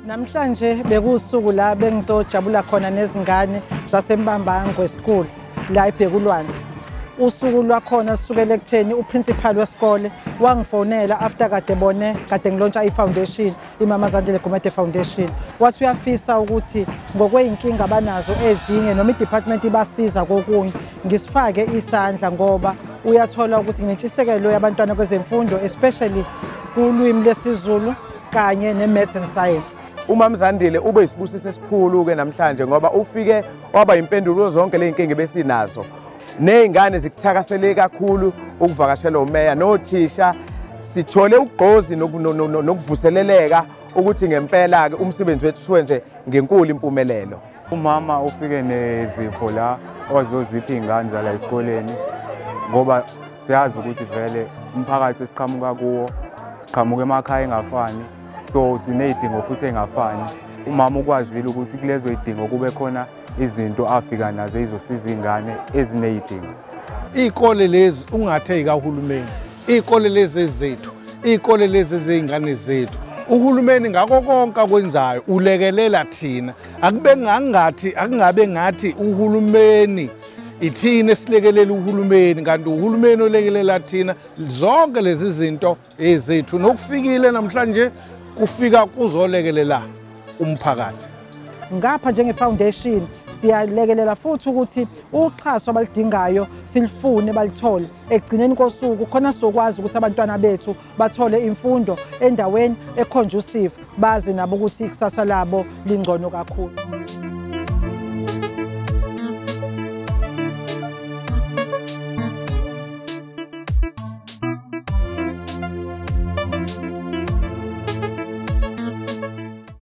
Namhlanje bekuwusuku la bengizojabula khona nezingane zaseMbambangwe School la eBhekulwandle. Usuku lwakhona sukele ekutheni uprincipal wesikole wangifonela after kade bone kade ngilauncha i-foundation, iMama Zandile Gumede Foundation. Wathi uyafisa ukuthi ngokweyinkinga abanazo ezinye noma i-department ibasiza kokunye ngisifake isandla, ngoba uyathola ukuthi nginentshisekelo yabantwana kwezemfundo, especially kulwimi lesiZulu kanye ne-maths and science. UMama Zandile ube isibusiso esikhulu-ke namhlanje, ngoba ufike waba impendulo zonke ley'nkinga ebesinazo. Ney'ngane zikuthakasele kakhulu ukuvakashela umeya nothisha. Sithole ugqozi nokuvuseleleka ukuthi ngempela-ke umsebenzi wethu siwenze ngenkulu impumelelo. Umama ufike nezipho la ozozipha iy'ngane zala esikoleni, ngoba siyazi ukuthi vele umphakathi esiqhamuka kuwo siqhamuka emakhaya engafani, so siney'dingo futhi ey'ngafani. Umama ukwazile ukuthi kulezo y'dingo kube khona izinto afika nazo ezizosiza iy'ngane eziney'dingo. Iy'kole lezi ungathi ey'kahulumeni, iy'kole lezi ezethu, iy'kole lezi ezey'ngane zethu. Uhulumeni ngakho konke akwenzayo ulekelela thina. Akube ngangathi, akungabe ngathi uhulumeni ithina esilekelela uhulumeni, kanti uhulumeni olekelela thina. Zonke lezi zinto ezethu, nokufikile namhlanje kufika kuzolekelela umphakathi. Ngapha njenge-foundation siyalekelela futhi ukuthi uxhaso abalidingayo silifune balithole. Ekugcineni kosuku khona sizokwazi ukuthi abantwana bethu bathole imfundo endaweni econducive, bazi nabo ukuthi ikusasa labo lingcono kakhulu.